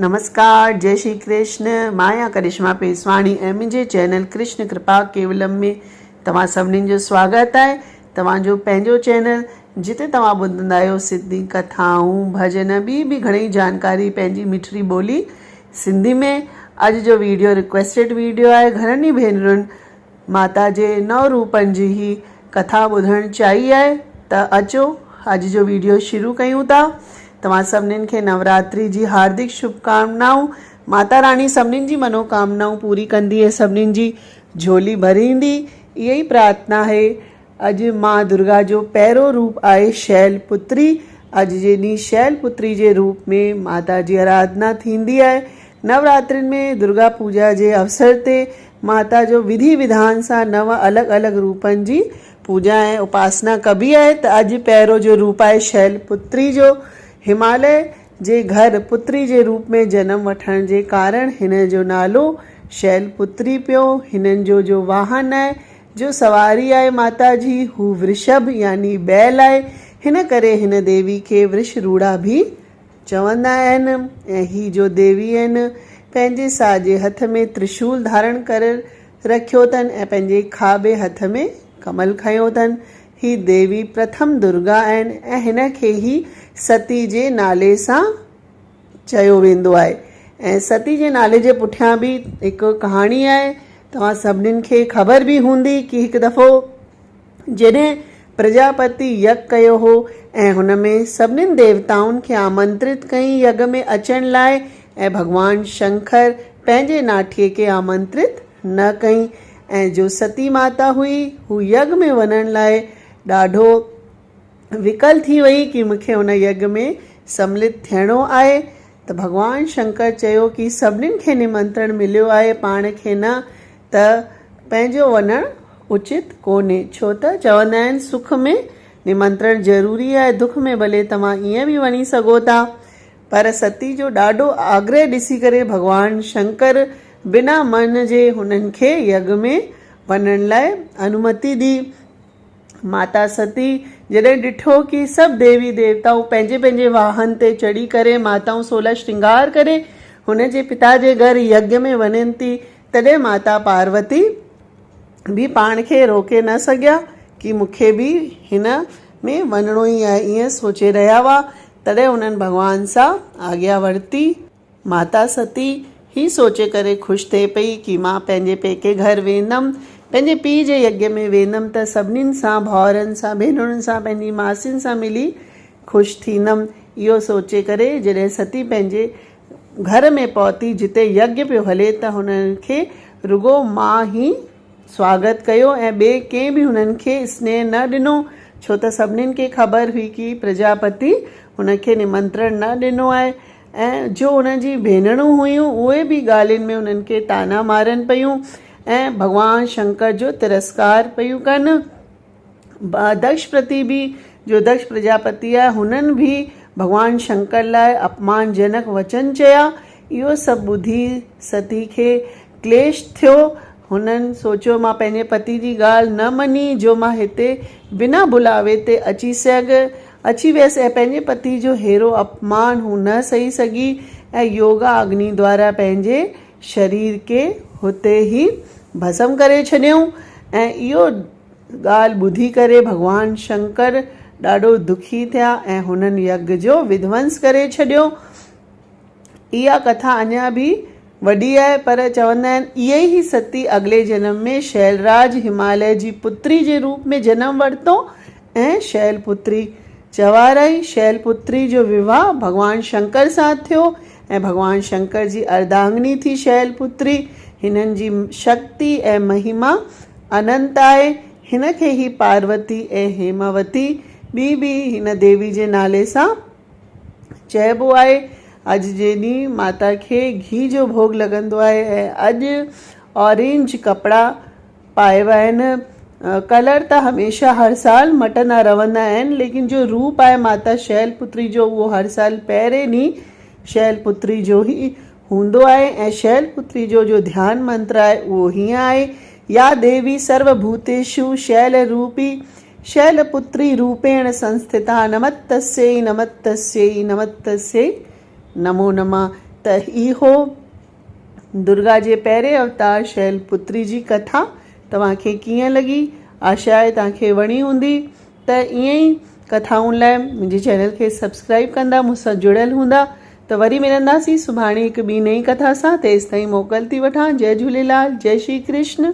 نمسڪار جئي شري ڪرشن مان آهيان ڪرشما پيسواڻي ۽ منهنجي چينل ڪرشن ڪرپا ڪيولم ۾ توهان سڀني جو سواگت آهي توهان جو پنهنجو چينل جتي توهان ٻڌندا آهيو سنڌي ڪٿائون ڀڄن ٻي به گهڻي جانڪاري پنهنجي مٺڙي ٻولي سنڌي ۾ اڄ جو ويڊيو رڪويسٽيڊ ويڊيو آهي گهڻن ئي ڀينرن ماتا جي نو روپن جي هي ڪٿا ٻڌڻ چاهي آهي ته اچو اڄ جو ويڊيو شروع ڪيون ٿا. توهان سڀنين کي نوراتري جي هاردڪ شڀڪامنائون. ماتا راڻي سڀنين جي منوڪامنائون پوري ڪندي ۽ سڀنين جي جهولي ڀريندي اها ئي پرارٿنا آهي. اڄ مان درگا جو پهريون روپ آهي شيل پتري. اڄ جي ڏينهن شيل پتري جي روپ ۾ ماتا جي آراڌنا ٿيندي آهي. نوراترين ۾ درگا پوڄا جي اوسر تي ماتا جو وڌي وڌان سان نو الڳ الڳ روپن جي پوڄا ۽ اپاسنا ڪبي آهي ته اڄ پهريون جو روپ آهي شيل پتري جو. هماليه جي گهر پتري جي روپ ۾ جنم وٺڻ جي ڪارڻ هن جو نالو شيل پتري پيو. هنن جو جو واهن آهي جو سواري آهي ماتا جي هو ورشڀ يعني بيل آهي هن ڪري هن ديوي کي ورشروڙا به چوندا آهن ۽ هي جو ديوي آهن پنهنجي ساڄي هٿ ۾ ترشول ڌارڻ ڪري رکيو اٿن ۽ پنهنجي کاٻي هٿ ۾ ڪمل کنيو اٿن هي ديوي پرٿم درگا آهن ۽ هن کي ئي ستي جي نالي سان چيو ويندو آهي ۽ ستي جي نالي جي پٺيان به هڪ ڪهاڻي آهي توهان سڀنين کي خبر به هوندي ڪي هڪ دفعو جڏهن پرجاپتي يگ ڪيو هو ۽ هن ۾ سڀنين ديوتائن کي آمنترت ڪئين يگ ۾ اچڻ لاء ۽ ڀڳوان شنڪر پنهنجي ناٺيء کي آمنترت نه ڪئين ۽ جو ستي ماتا هئي هو يگ ۾ وڃڻ لاء ڏاڍو وڪل ٿي وئي ڪي مون کي ان يگ ۾ سملت ٿيڻو آهي ته ڀڳوان شنڪر چيو ڪي سڀنين کي نمنترڻ مليو آهي پاڻ کي نه ته پنهنجو وڃڻ اچت ڪونهي ڇو ته چوندا آهن سک ۾ نمنترڻ ضروري آهي دک ۾ ڀلي توهان ائين به وڃي سگهو ٿا پر ستي جو ڏاڍو آگرهه ڏسي ڪري ڀڳوان شنڪر بنا من جي هنن کي يگ ۾ وڃڻ لاء انومتي ڏي. ماتا ستي جڏهن ڏٺو ڪي سڀ ديوي ديوتائون پنهنجي پنهنجي واهن تي چڙهي ڪري ماتائون سولا شرنگار ڪري هن جي پتا جي گهر يگيه ۾ وڃن ٿي تڏهن ماتا پاروتي به پاڻ کي روڪي نه سگهيا ڪي مون کي به هن ۾ وڃڻو ئي آهي ائين سوچي رهيا هئا تڏهن هنن ڀڳوان سان آگيا ورتي. ماتا ستي هي سوچي ڪري خوش ٿئي پئي ڪي مان پنهنجي پيڪي گهر ويندم، پنهنجي پيء جي يگيه ۾ ويندم ته سڀنين سان، ڀائرن سان، ڀينرن سان، پنهنجي ماسين سان ملي خوش ٿيندم. اهو سوچي ڪري جڏهن ستي پنهنجي گهر ۾ پهتي جتي يگيه پيو هلي ته هنن کي رڳو ماء ئي سواگت ڪيو ۽ ٻئي ڪنهن به هنن کي سنيهه نه ڏنو، ڇو ته سڀنين کي خبر هئي ڪي پرجاپتي هن کي نمنترڻ نه ڏنو آهي ۽ جو هن جي ڀينرون هيون اهي به ڳالهين ۾ هنن کي طعنا مارن پيون ۽ ڀڳوان شنڪر جو ترسڪار پيون ڪن. دڪش پرتي به جو دڪش پرجاپتي آهي هنن به ڀڳوان شنڪر لاء اپمان جنڪ وچن چيا. اهو سڀ ٻڌي ستي کي ڪليش ٿيو. هنن سوچيو مان پنهنجي پتي جي ڳالهه نه مڃي جو مان هتي بنا بلاوي تي اچي اچي ويس ۽ پنهنجي پتي جو ههڙو اپمان هو نه سهي سگهي ۽ يوگا اگني دوارا پنهنجي شرير کي هتي ئي ڀسم ڪري ڇڏيائون ۽ اهو ڳالهه ٻڌي ڪري ڀڳوان شنڪر ڏاڍو دکي ٿيا ۽ هنن يگه جو وڌونس ڪري ڇڏيو. اها ڪٿا اڃا به وڏي آهي پر چوندا آهن اها ئي ستي اڳلي جنم ۾ شيلراج هماليه جي پتري جي روپ ۾ جنم ورتو ۽ شيل پتري چوارائي. شيل پتري جو وواهه ڀڳوان شنڪر سان ٿيو ۽ ڀڳوان شنڪر جي ارڌانگني ٿي شيل پتري. هنن جي شڪتي ۽ مهما اننت آهي. هن کي ئي پاروتي ۽ هيماوتي ٻي به هن ديوي جي نالي سان چئبو آهي. اڄ جي ڏينهن ماتا کي گهي جو ڀوڳ لڳندو آهي ۽ اڄ اورينج ڪپڙا پائبا آهن. ڪلر ته هميشه هر سال مٽندا رهندا آهن ليڪن جو روپ آهي ماتا شيل پتري جو اهو هر سال پهرين ڏينهن شيل پتري جو ئي هوندو آهي ۽ شيل پتري جو جو ڌيان منتر آهي اهو هيئن آهي، يا ديوي سرو ڀوتيشو شيل روپي شيل پتري روپيڻ سنسٿتا نمتسيئي نمتسيئي نمتسيئي نمو نمه. ته اهو درگا جي پهرين اوتار شيل پتري جي ڪٿا توهان کي ڪيئن لڳي؟ آشا آهي توهان کي وڻي هوندي ته ائين ئي ڪٿائن لاء منهنجي چينل کي سبسڪرائب ڪندا مون سان جڙيل هوندا ته وري ملنداسين سڀاڻي هڪ ٻي نئين ڪٿا سان تيستائين موڪل ٿي وٺان جئي جهوليلال جئي شري ڪرشن.